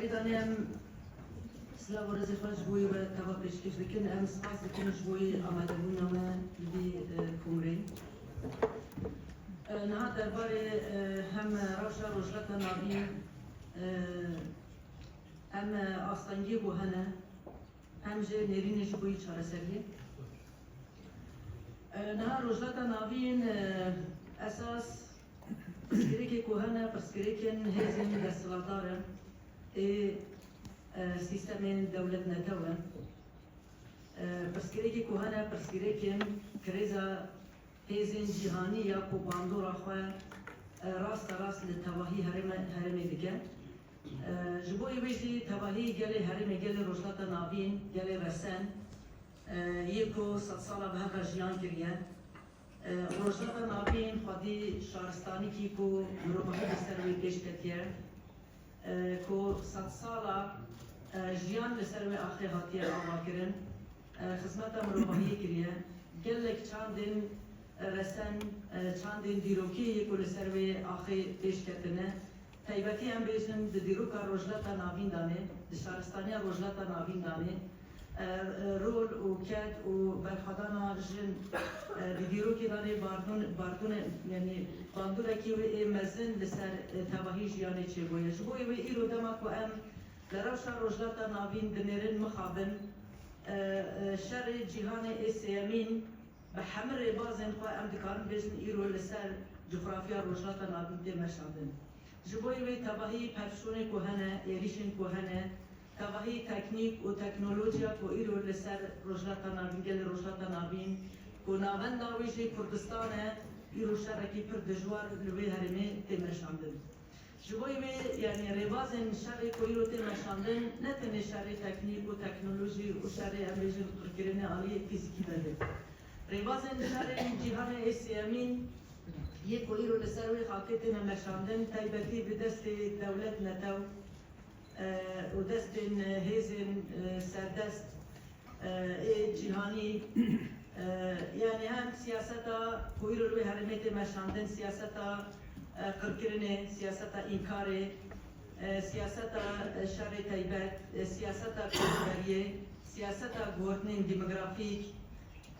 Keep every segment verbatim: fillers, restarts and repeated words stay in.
Danê em silav û rêzê xwe ji bo wî we teva pêşkêş dikin. Em spas dikin ji bo wî amadebûna we li vî, e, kongreyê. E, niha derbarê, e, hem rewşa Rojhilata Navîn, e, hem, e, astengiyê ku hene, hem jî nêrînê ji bo wî çareseriyê. E, niha Rojhilata Navîn, e, esas pirsgirêkê ku hene, pirsgirêkên hêzên desthilatdar in, ê, e, sîstemên dewlet netew in. E, pirsgirêkê ku hene, pirsgirêkên krêza hêzên cîhanî ya ku bandora xwe, e, rasterast li tevahî herême-, herêmê dike. E, ji bo wê jî tevahî gelê herêmê, gelê Rojhilata Navîn, gelê resen, e, yê ku sedsala bi hev re jiyan kiriye. E, Rojhilata Navîn xwedî şaristanîkî ku mirovahî li ser wê pêş ketiye, e, ku sedsala, e, jiyan li ser wê axê hatiye avakirin, e, xizmeta mirovahiyê kiriye. Gelek çandên resen, e, çandên dîrokî yê ku li ser wê axê pêş ketine. Taybetî em bêjin di dîroka Rojhilata Navîn de ne, di şaristaniya Rojhilata Navîn de ne, e, e, rol û ked û berxwedana jin, e, di dîrokê de ne bardûn-, bardûne, yanî bandûrekî wê ê mezin li ser, e, tevahî jiyanê çêbûye. Ji bo wê îro dema ku em li rewşa Rojhilata Navîn dinêrin mixabin, e, e, şerê cîhanê ê sêyemîn, bi hemî rêbazên xwe em dikarin bêjin îro li ser cografya Rojhilata Navîn tê meşandin. Ji bo wê tevahî pevçûnê ku hene, êrîşên ku hene, tevahî teknîk û teknolojiya ku îro li ser Rojhilata Navîn, gelê Rojhilata Navîn, ku navenda wê jî Kurdistan e, îro şerekî pir dijwar li wê herêmê tê meşandin. Ji bo wê, yanî rêbazên şerê ku îro tê meşandin, ne tenê şerê teknîk û teknolojî û şerê, em bêjin, qirkirinê aliyê fîzîkî de ne. Rêbazên şerên cîhanê ê sêyemîn yê ku îro li ser wê xakê têne meşandin, taybetî bi destê dewlet netew, e, û destên, e, hêzên, e, serdest, e, ê cîhanî, e, yanî hem siyaseta ku îro li wê herêmê tê meşandin, siyaseta, e, qirkirinê, siyaseta înkarê, e, siyaseta, e, şerê taybet, e, siyaseta koçberiyê, siyaseta guhertinên demografîk,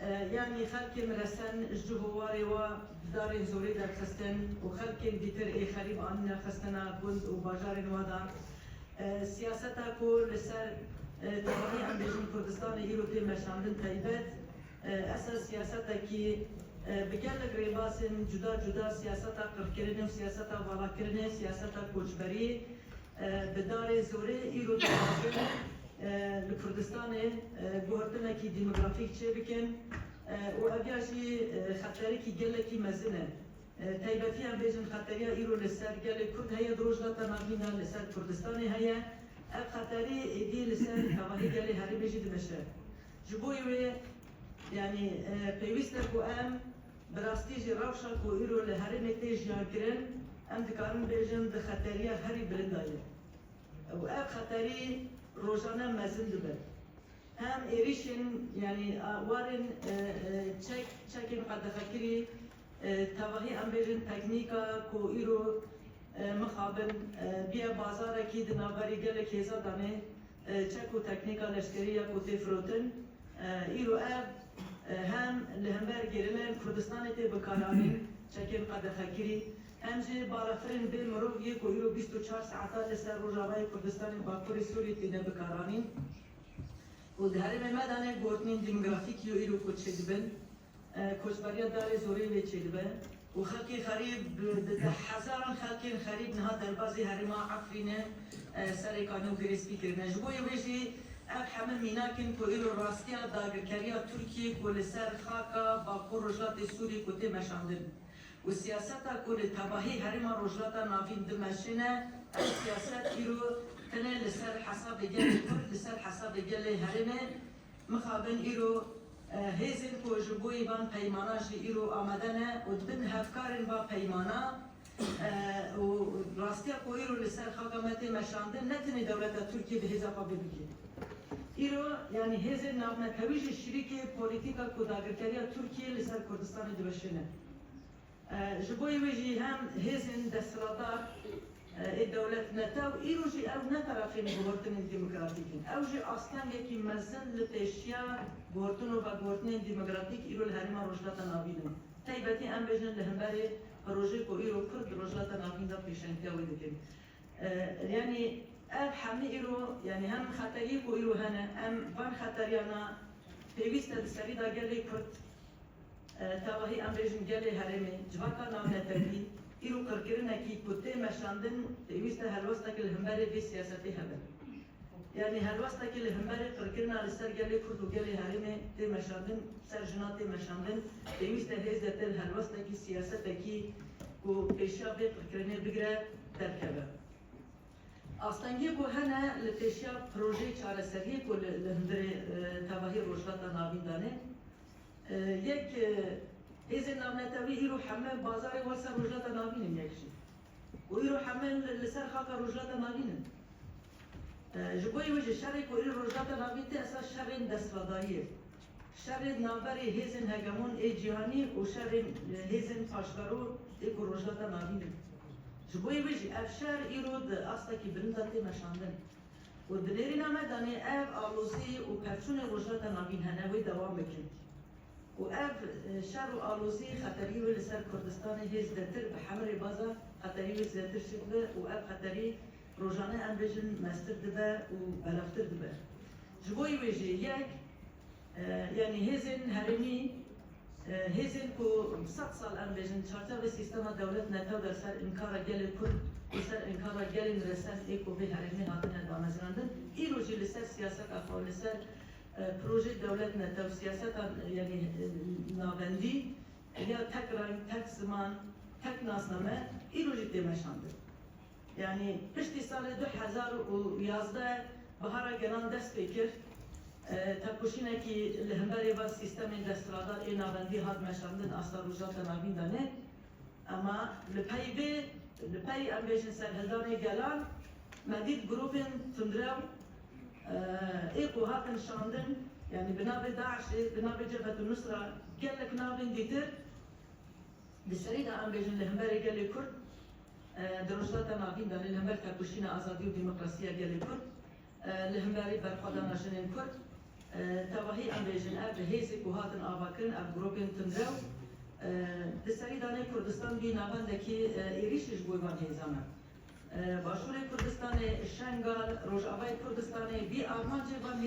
e, yanî xelkên resen ji cih û warê wa bi darên zorê derxistin û xelkên dîtir ê xerîb anîne xistina gund û bajarên wa de. E, siyaseta ku li ser, e, tevahî em bêjin Kurdistanê îro tê meşandin taybet, e, esas siyasetekî, e, bi gelek rêbazên cuda cuda, siyaseta qirkirinê û siyaseta valakirinê, siyaseta koçberiyê, e, bi darê zorê îro dixwazin, e, li Kurdistanê, e, guhertinekî demografîk çêbikin, e, û ev ya jî, e, xeterekî gelekî mezin e. E, taybetî em bêjin xeteriya îro li ser gelê Kurd heye, di Rojhilata Navîn de li ser Kurdistanê heye. Ev xeterî êdî li ser tevahî gelê herêmê jî dimeşe. Ji bo wê, yanî, e, pêwîst e ku em bi rastî jî rewşa ku îro li herêmê tê jiyan kirin, em dikarin bêjin di xeteriya herî bilind de ye. Û ev xeterî rojane mezin dibe. Hem êrîşên, yanî, a, warên, e, e, çek, çekên qedexekirî, e, tevahî em bêjin teknîka ku îro, e, mixabin, e, biye bazarekî di navberî gelek hêza de ne, e, çek û teknîka leşkerî ya ku tê firotin. E, îro ev, e, hem li hember gerîlayên Kurdistanê tê bikaranîn, çekên qedexekirî, hem jî balafirên bê mirov yê ku îro bîst û çar saeta li ser Rojavayê Kurdistanê Bakurê Sûriyê têne bikaranîn. Û di herêmê me de ne guhertinên demografîk yê îro ku çêdibin, e, koçberiya darê zorê wê çêdibe. Û xelkê xerîb, bi, bi hezaran xelkên xerîb niha derbazî herêma Efrînê, e, Serêkanê û Girê Spî kirine. Ji bo wê jî ev hemû mînak in ku îro rastiya dagirkeriya Tirkiyê ku li ser xaka Bakur Rojhilatê Sûriyê ku tê meşandin. Û siyaseta ku li tevahî herêma Rojhilata Navîn dimeşîne, ev siyaset îro tenê li ser hesabê gelê Kurd, li ser hesabê gelê herêmê mixabin îro, e, hêzên ku ji bo van peymana jî îro amade ne û dibin hevkarên va peymana, e, û rastiya ku îro li ser xaka me tê meşandin, ne tenê dewleta Tirkiyê bi hêza xwe vê bike. Îro, yanî hêzên navnetewî jî şirîkê polîtîka ku dagirkeriya Tirkiyê li ser Kurdistanê dimeşîne. E, ji bo wê jî hem hêzên desthilatdar, ê dewlet netew, îro jî ew ne terefên guhertinên demokratîk in. Ew jî astengekî mezin li pêşiya guhertin û veguhertinên demokratîk îro li Herêma Rojhilata Navîn in. Taybetî em bêjin li hemberî projeyê ku îro Kurd di Rojhilata Navîn de pêşengtiya wê dikin. E, yanî ev hemî îro, yanî hem xeteriyê ku îro hene, em van xeteriyana pêwîst e di serî de gelê Kurd, e, tevahî em bêjin gelê herêmê, civaka navnetewî, îro qirkirinekî ku tê meşandin, pêwîst e helwestekî li hemberê vê siyasetê hebe. Yanî helwestekî li hemberê qirkirina li ser gelê Kurd û gelê herêmê tê meşandin, ser jina tê meşandin, pêwîst e HZDT helwestekî, siyasetekî ku pêşiya vê qirkirinê bigire, derkeve. Astengiyê ku hene li pêşiya projeyê çareseriyê ku li, li hundirê, e, tevahî Rojhilata Navîn danê, e, yek, e, hêzên navnetewî îro heme bazarê wan ser Rojhilata Navîn in yek jî. Û îro heme li, li ser xaka Rojhilata Navîn in. E, ji bo wê jî şerê ku îro Rojhilata Navîn tê esas şerên desthilatdayî ye. Şerê navberê hêzên hegemon ê cîhanî û şerên, e, hêzên paşverû ê ku Rojhilata Navîn in. Ji bo wê jî ev şer îro di astekî bilind de tê meşandin. Û di nêrîna me de nê ev alozî û pevçûnê Rojhilata Navîn hene, wê dewam bikin. Û ev, e, şer û alozî xeterî wê li ser Kurdistanê hê zêdetir bi hemî rêbaza xeterî wê zêdetir çêdibe û ev xeterî rojane em bêjin mestir dibe û belavtir dibe. Ji bo wê jî yek, e, yanî hêzên herêmî, e, hêzên ku sed sal em bêjin çarçevê sîstema dewlet netew de ser înkara gelê Kurd û ser înkara gelên resen ê ku vê herêmê hatine damezrandin, îro jî li ser siyaseta xwe, li ser e, projeyê dewlet netew, siyaseta, e, yanî, e, navendî, e, ya tek reng, tek ziman, tek nasname, îro jî tê meşandin. Yanî piştî salê du hezar û yazdeh Bihara Gelan dest pê kir, e, tekoşînekî li hemberê van sîstemên desthilatdar ê navendî hat meşandin asta Rojhilata Navîn de ne. Ema li pey vê, li pey em bêjin serhildanê gelan, me dît grûpên tundrew, e, ê ku hatin şandin, yanî bi navê DAIŞê, bi navê Cebhetun Nusra, gelek navên dîtir, di serî de em bêjin li hemberê gelê Kurd, e, di Rojhilata Navîn de ne, li hember tekoşîna azadî û demokrasiya gelê Kurd, e, li hemberî berxwedana jinên Kurd, e, tevahî em bêjin ev hêzê ku hatin avakirin, ev grûpên tundrew, e, di serî de ne Kurdistan bî navendekî, e, êrîşî ji bo van hêzan e. E, Başûrê Kurdistanê, Şengal, Rojavayê Kurdistanê bî armancê van